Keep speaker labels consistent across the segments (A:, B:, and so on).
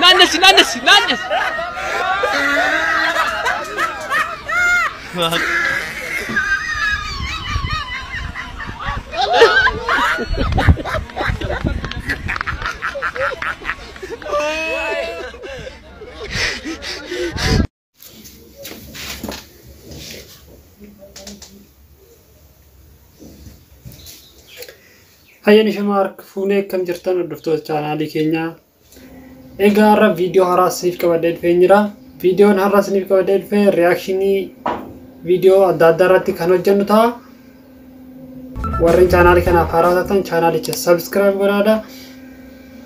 A: Naannesi naannesi naannesi.
B: Hayyaan ishee harka fuunee akkam jirtan hordoftoota chaanaalii keenyaa. Egaa har'a viidiyoo haaraa isiniif qabadhee dhufee jira. Viidiyoon har'a isiniif qabadhee dhufee reakshinii viidiyoo adda addaa irratti kan hojjennu ta'a. Warreen chaanaalii kanaaf haaraa taatan chaanaalicha subscribe godhaadha.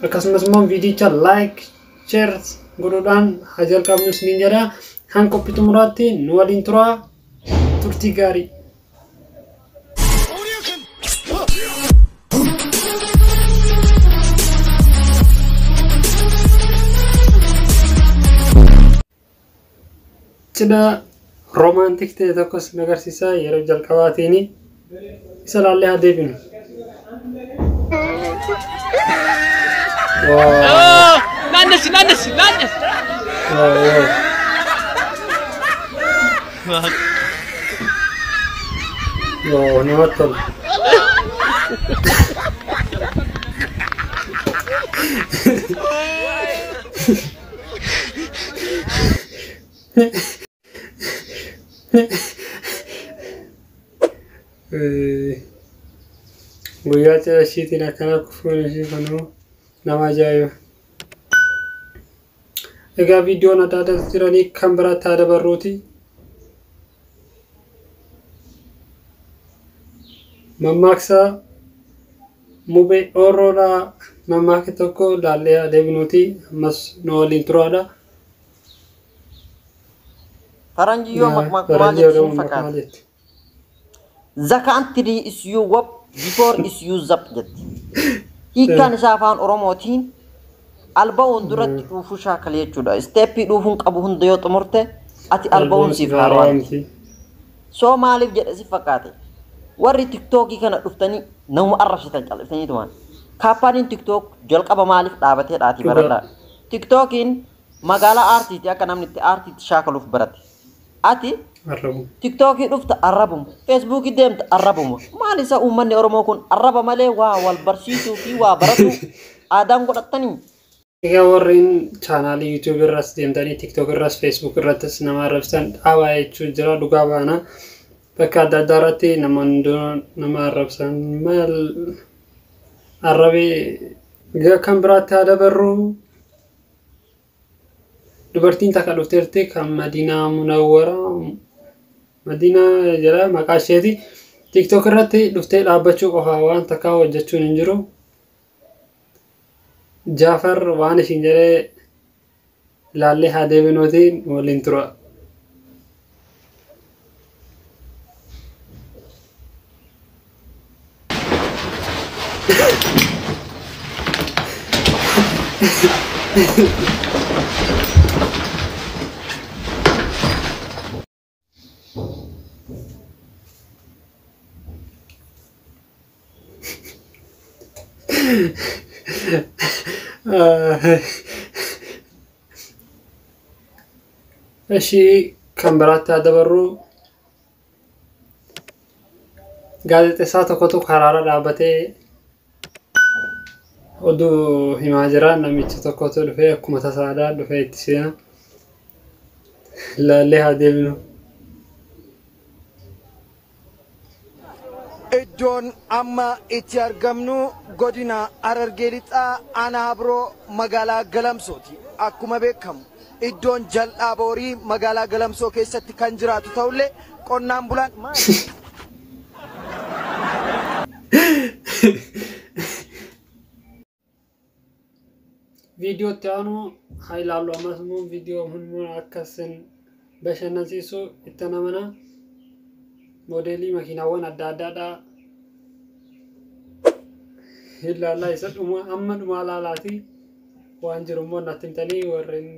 B: Akkasumas immoo viidiyicha like, share godhuudhaan haa jalqabnu isiniin jedha. Kan qophii xumuraatti nu waliin turaa. Turtii gaarii. Cidha romaantik ta'e tokkos nu agarsiisa yeroo jalqabaatiin isa laallee haa deebinu.
A: Naannesi naannesi naannesi.
B: Wow, namatti tola. Guyyaa cidha ishiitiin akkana kufuun ishii kunuu nama ajaa'iba. Egaa viidiyoon adda addaa jiranii kan biraatti haa dabarruuti. Mammaaksa Mubee Oorroodhaa mammaaksa tokko laallee haa deebinuuti. Ammas nu waliin turaadha.
C: Faranjii yoo maqmaaqu maal
B: Faranjii
C: jetti
B: yoo
C: sin
B: maal
C: fakkaata?
B: jetti?
C: The country is you wap before is you zap jetti. Hiikkaan isaa afaan Oromootiin alba'uun duratti dhuufuu shaakali jechuudha. Isteeppii dhuufuun qabu hunda yoo xumurte ati alba'uun siif haarawaa miti.
B: miti.
C: Soo maaliif jedhe si fakkaate? Warri tiktookii kana dhuftanii nama arrabsitan calliftaniitumaan. Kaampaaniin tiktook jalqaba maaliif dhaabatee dhaatii
B: Dhugaa.
C: baradhaa? Tiktookiin magaalaa aartiiti akka namni itti aartiitti shaakaluuf barate. Ati
B: Arrabu.
C: tiktookii dhufta arrabuma, feesbuukii deemta arrabuma. Maal isa uummanni Oromoo kun arraba malee waa wal barsiisuu fi waa baratu aadaan godhatanii?
B: Egaa warreen chaanaalii YouTube irras deemtanii TikTok irras Facebook irrattis nama arrabsan dhaabaa jechuun jira dhugaa baana. Bakka adda addaa irratti namoonni nama arrabsan maal arrabee egaa kan biraatti haa dabarru. Dubartiin takka dhufteerti kan Madiinaa Munawwaraa Madiinaa jedha maqaa isheeti. TikTok irratti dhuftee dhaabbachuu qofa waan takka hojjechuun hin jiru. Jaafar waan ishiin jedhee ilaallee haa deebinuuti waliin tura. Ishii kan biraatti haa dabarru gaazexeessaa tokkotu karaarra dhaabbatee oduu himaa jira. Namichi tokkotu dhufee akkuma tasaadhaa dhufee itti seena. Ilaallee haa deebinu.
D: Iddoon amma itti argamnu godina Harargee Lixaa aanaa Habiroo magaalaa Galamsooti. Akkuma beekamu iddoon jal'aa boorii magaalaa Galamsoo keessatti kan jiraatu ta'ullee qonnaan bulaan maali?
B: Viidiyoo itti aanu haa ilaallu. Ammas immoo viidiyoo hundinuu akka isin bashannansiisu itti amana. Moodeelii makiinaawwan adda addaadha. Ilaallaa isa dhuma amma dhumaa laalaati. Waan jiru immoo natti himtanii warreen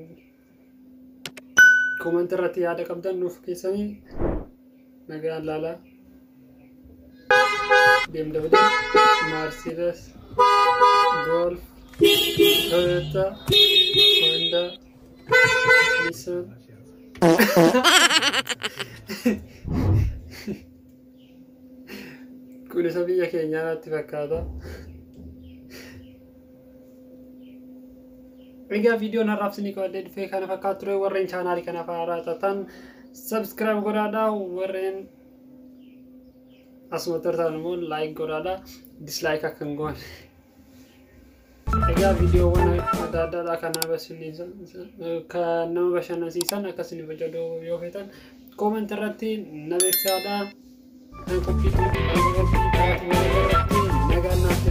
B: koomenti irratti yaada qabdan nuuf keessanii nagaan laalaa. BMW, Mercedes, Golf, Toyota, Honda, Nissan. Kun isa biyya keenyaa natti fakkaata. Egaa viidiyoon har'aaf isinii qabadhee dhufee kana fakkaatu ture. Warreen chaanaalii kanaaf haaraa taatan subscribe godhaadhaa, warreen asuma turtan immoo like godhaadhaa, dislike akka hin goone. Egaa viidiyoowwan adda addaadhaa kan nama bashannansiisan akka isin fayyadu yoo feetan comment irratti na beeksisaadhaa. Kan qophii irratti nagaan naaf.